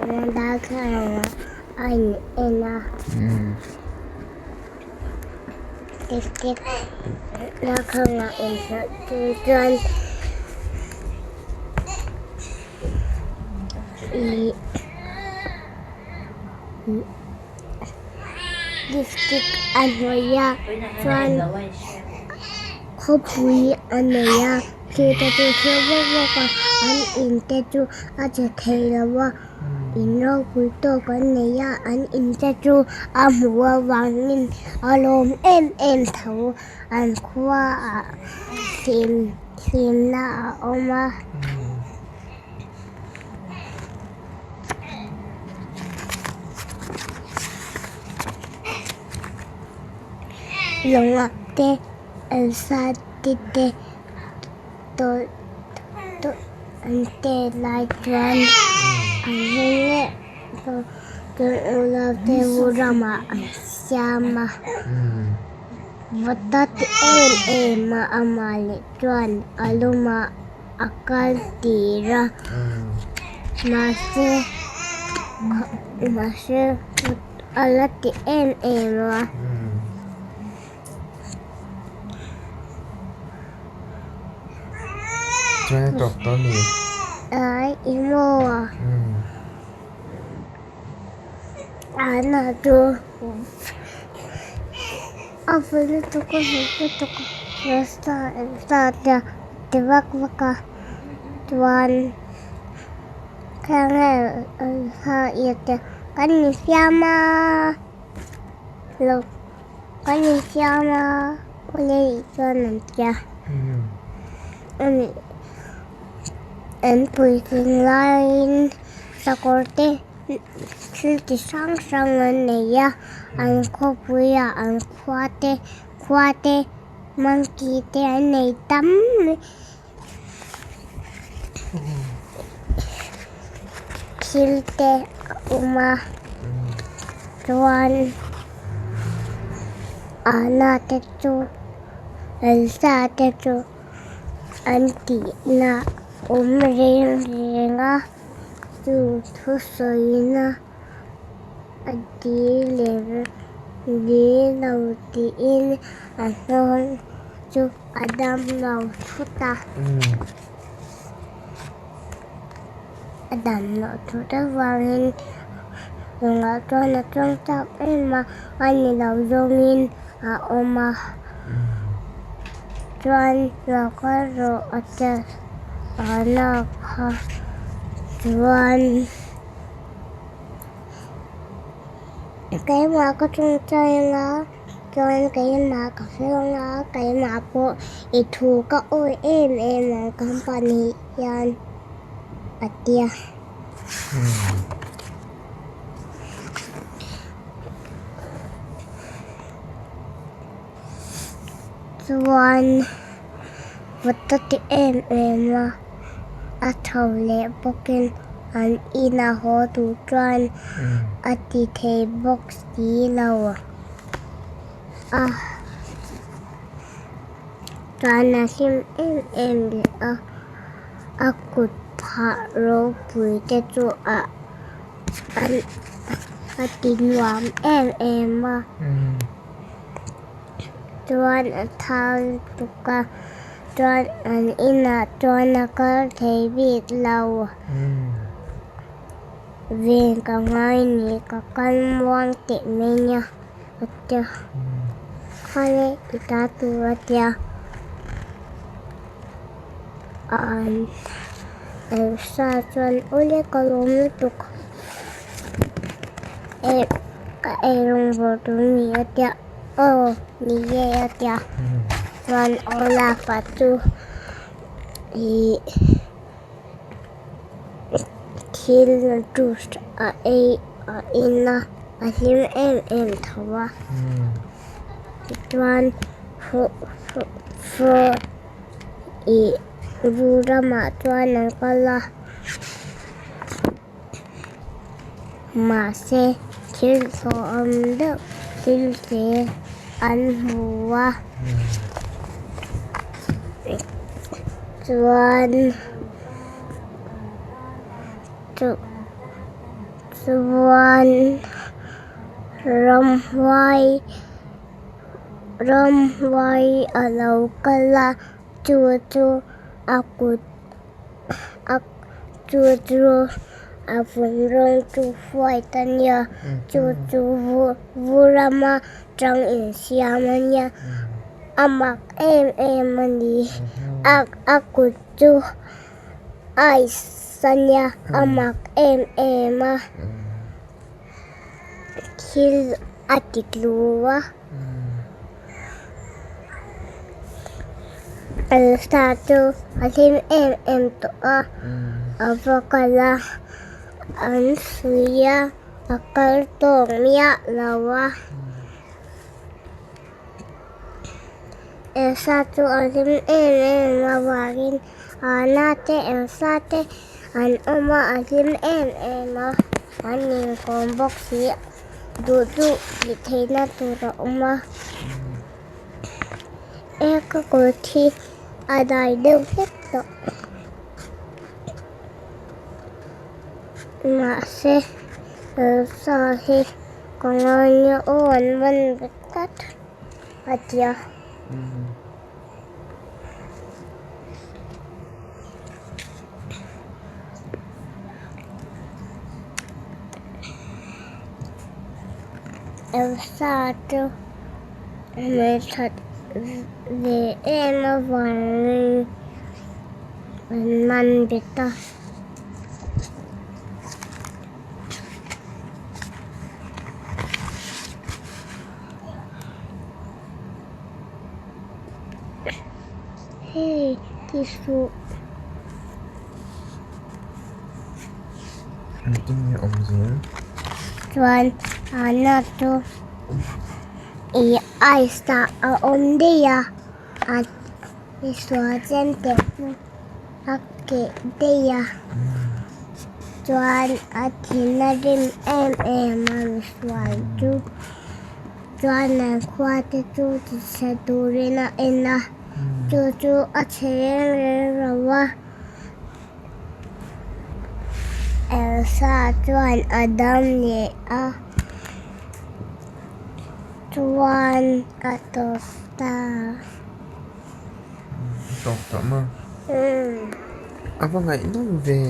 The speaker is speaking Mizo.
chuan darthlalangah a in en a. Lipstick darthlalang ah inhnawih tir chuan ih lipstick a hnawih a chuan khawpui a nei a thil te chu thil vek vek a an in te chu a che thei lo a. In ropui tawk an nei a, an in te chu a hmuh avangin a lawm em em tho. An khua ah hlim hlimna a awm a. Lawngah te Elsa te te tawlh tawlh an tel lai chuan an hming leh chuan unau te wu ramah an siam a vawt a ti em em a amah leh chuan a lumah a kal tir a mahse mahse a la ti em em a. Chuan a tawp tawh a ni. Ai i maw a? Ana chu a vun lutuk a hmu lutuk a rasta rasta te a ti vak vak a chuan khang te kan infiam a lo. Kan insiam a, awle chuan an tia. An puitling laiin sakawr te thil ti hrang hrang an nei a, an khawpuiah an khua te khua te monkey te an nei tam mai. Thil te a awm a chuan Anna te chu Elsa te chu an tihna awm reng reng a chu thusawina a dil leh dil lo tiin a hnawng chu. A dam lo thut a. A dam loh thut avangin lungah chuan a tawng chak em a, a ni lo zawngin a awm a. Chuan lo kal rawh a ti a na kha chuan keimah ka tawngtai anga. Chuan keimah ka hriang a, keimah pawh i thu ka awi em em ang company hian a tia. Chuan vawt a ti em em a, a tho leh bawkin an inah haw tur chuan a ti thei bawk si lo. A chuan a hlim em em leh a, a kut phah ropui te chu a a ti nuam em em a chuan a thau lutuk a chuan an inah chuan a kal thei bik lo. Ven ka ngai ni ka kal muang teh mai nia a tia khale i ta tur a tia an Elsa chuan awle ka lawm lutuk e ka eirawng bawr tur ni a tia aw ni e a tia chuan Olaf-a chu ih. Thil juice a ei a in a a hlim em em tho a tichuan ih zu ramah chuan an kal a mahse thil hlauhawm deuh thil te an hmu a chuan. Chu Chuan ramhuai ramhuai a lo kal a, chu chu a kut a chu chu a vun rawng chu white a nia, chu chu vu rama tang insiam a nia, a mak em em a ni, a a kut chu. Ice a nia a mak em em a thil a ti tlu a Elsa chu a hlim em em tawh a a va kal a an suih a a kal tawk miah lo a. Elsa chu a hlim em em avangin Anna te Elsa te an awm a, a hlim em em a, an inkawm bawk si duh duh tih theihna tur a awm a, e ka kawr thi a dai deuh hlek tawh mahse Elsa hi ka ngai nia aw an man vek tlat a ti a. Elsa chu hmelthat ve em avangin an man bet a. Hei ti suh. Engtin nge awm zel? Chuan Anna chu ih ice ah a awm daih a, a misual chen te chu a keh daih a, chuan a thin a rim em em a misual chu. Chuan an khua te chu ti chhe turin a en a, chu chu a chhe reng reng lo a. Elsa chuan a dam leh a, chuan a tawp ta. A tawp tawh maw? A va ngaihnawm ve.